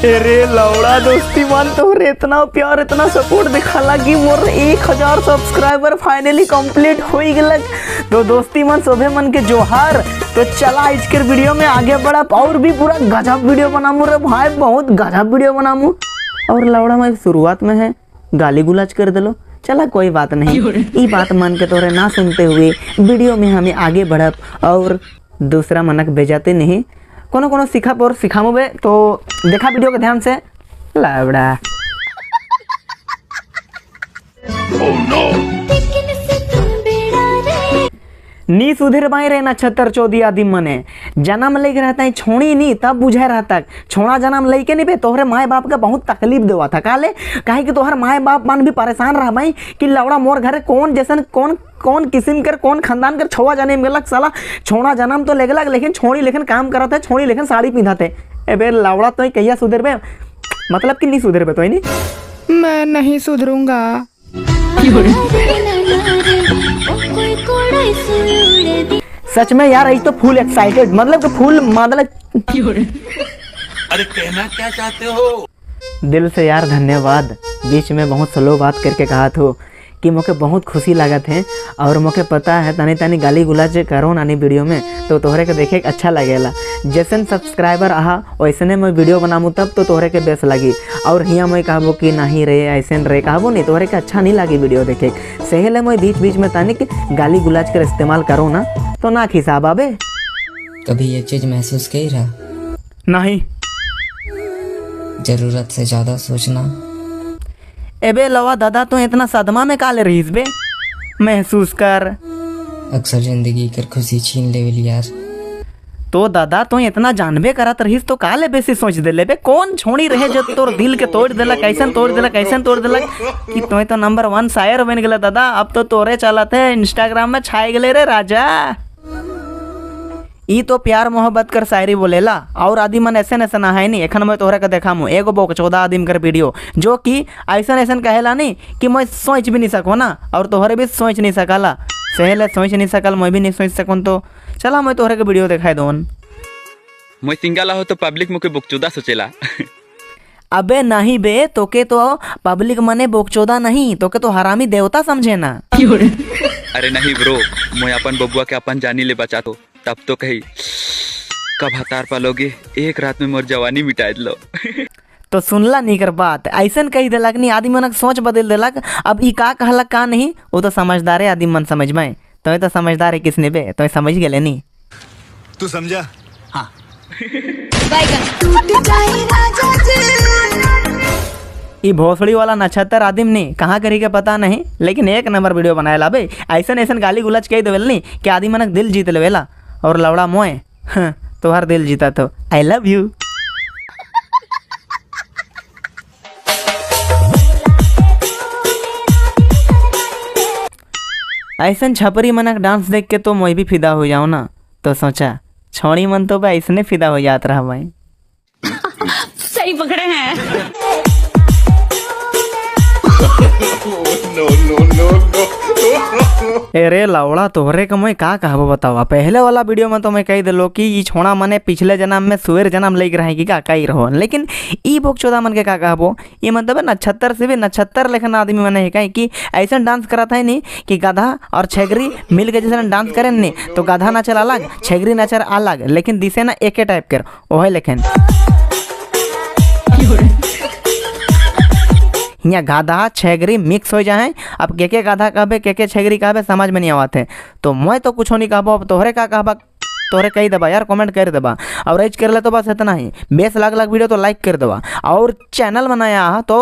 अरे लौड़ा दोस्ती मान तोहरे इतना प्यार इतना सपोर्ट दिखाला कि मोर 1000 सब्सक्राइबर फाइनली कंप्लीट हो गलक। तो दोस्ती मन सभे मन के जोहार। तो चला आज के वीडियो में आगे बढ़ा और भी पूरा गजब वीडियो बनामू रे भाई, बहुत गजब वीडियो बनामू। और लौड़ा मैं शुरुआत में है गाली गुलाज कर दिलो, चला कोई बात नहीं, ये बात मन के तोरे ना सुनते हुए वीडियो में हमें आगे बढ़ब और दूसरा मनक बेजाते नहीं, कोनो कोनो सिखा और सिखामो बे। तो देखा वीडियो के ध्यान से लौड़ा। नी सुधीर भाई रे नक्षत्र चौधरी आदि मने जन्म लेके रहता है छोड़ी नहीं तब बुझे रहता, छोड़ा जन्म लेके नहीं बे तोहरे माए बाप का बहुत तकलीफ देवा था। काले काहे कि तोहर माए बाप मन भी परेशान रहा भाई कि लौड़ा मोर घरे कौन जैसन कौन कौन किस्म कर कौन खानदान कर छोवा जन्म गलक, साला छोड़ा जन्म तो लेगलक लेकिन छोड़ी लेकिन काम करत है, छोड़ी लेकिन साड़ी पिंधाते। एबे लौड़ा तो कहिया सुधरबे, मतलब कि नहीं सुधरबे तो नहीं। मैं नहीं सुधरूंगा। सच में यार ये तो फुल एक्साइटेड, मतलब कि फुल मतलब। अरे कहना क्या चाहते हो? दिल से यार धन्यवाद। बीच में बहुत स्लो बात करके कहा थो कि मोके बहुत खुशी लागत है और मोके पता है तनी तनी गाली गुलाज करो नानी वीडियो में तो तोहरे के देखे अच्छा लगेला। जैसन सब्सक्राइबर आहा वैसने मैं वीडियो बनामू तब तो तोहरे के बेस लगी। और हिया मैं कहबो कि नहीं रे ऐसे रे कहबो नहीं, तोहरे के अच्छा नहीं लगी वीडियो देखे। सहेले मैं बीच बीच में तनिक गाली गुलाज कर इस्तेमाल करो ना तो ना खिसाब आबे। कभी ये चीज महसूस की रहा? नहीं। जरूरत से ज्यादा सोचना। एबे लवा दादा तो इतना सदमा में काले रहीस बे, महसूस कर। अक्सर जिंदगी कर खुशी छीन लेवल यार। तो दादा तो इतना जानबे करत रहीस तो काले बेसी सोच दे लेबे, कौन छोड़ी रहे जो तोर दिल के तोड़ देलक, ऐसन तोड़ देलक ऐसन तोड़ देलक कि तोय तो नंबर 1 शायर बन गेला दादा। अब तो तोरे चलत है इंस्टाग्राम में छाए गेले रे राजा। ई तो प्यार मोहब्बत कर शायरी बोलेला और आदि मन ऐसे ऐसे ना है नहीं। एखन मैं तोहरा के देखामू एगो बोकचोदा आदमी कर वीडियो जो कि ऐसा ऐसा कहेला नहीं कि मैं सोच भी नहीं सको ना, और तोहरे भी सोच नहीं सकला, सहेले सोच नहीं सकल मैं भी नहीं सोच सकूँ। तो चला मैं तोहरे के वीडियो दिखाई दोन। मैं सिंगल हो तो पब्लिक मुके बोकचोदा सोचेला। अबे नहीं बे, तोके तो पब्लिक मने बोकचोदा नहीं, तोके तो हरामी देवता समझे ना। अरे नहीं ब्रो, मैं अपन बबुआ के अपन जानी ले बचा तो तब तो कही कब हतार पालोगे, एक रात में मोर जवानी मिटा लो। तो सुनला नहीं कर बात, ऐसन कही देलक नहीं आदमी मन सोच बदल देलक। अब ई का कहलक का नहीं वो तो समझदार है आदमी मन समझ में, तो तो समझदार है किसने बे, तो समझ गेले नहीं तू समझा। हाँ। ये भोसड़ी वाला नक्षत्र आदिम नहीं कहाँ करी के पता नहीं, लेकिन एक नंबर वीडियो बनाए ला बे। ऐसन ऐसन गाली गुलाज कही देवेल नहीं कि आदमी मनक दिल जीत लेवेला। और लौड़ा मोए हाँ, तोहर दिल जीता तो I love you. ऐसन छपरी मनक डांस देख के तो मैं भी फिदा हो जाऊँ ना, तो सोचा छोड़ी मन तो भाई ऐसने फिदा हो जात रहा भाई। सही पकड़े हैं। No no no no. अरे लौड़ा तोहरे के मैं का कहबो बतावा। पहले वाला वीडियो में तो मैं कही दिलो कि ई छोड़ा मने पिछले जन्म में सुअर जन्म लेके रहे कि का कही रहो, लेकिन ई बोकचोदा मन के का कहबो, ये मतलब नक्षत्र से भी नक्षत्र लेखन आदमी मने है कहीं कि ऐसा डांस करत है नहीं कि गधा और छेगरी मिल के जैसे डांस करें नहीं तो गधा नाचल अलग छेगरी नाचल अलग, लेकिन दिसे ना एके टाइप कर ओहे लेखन। यहाँ गाधा छेगरी मिक्स हो जाए, अब के के गाधा कहबे के के छेगरी कहबे समझ में नहीं आवत है। तो मैं तो कुछ नहीं कहबो, अब तोहरे का कहबा तोहरे कही देबा यार, कमेंट कर देबा। और एज कर ले तो बस इतना ही, बेस लाग लाग वीडियो तो लाइक कर देबा और चैनल बनाया तो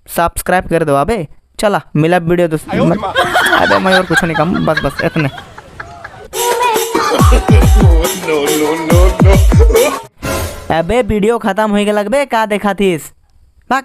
सब्सक्राइब कर देबा बे। चला मिला वीडियो दोस्तों, अबे मैं और कुछ नहीं कहूँ, बस बस इतने। No no no no. अबे वीडियो खत्म हो गया बे, का देखा थीस भाग।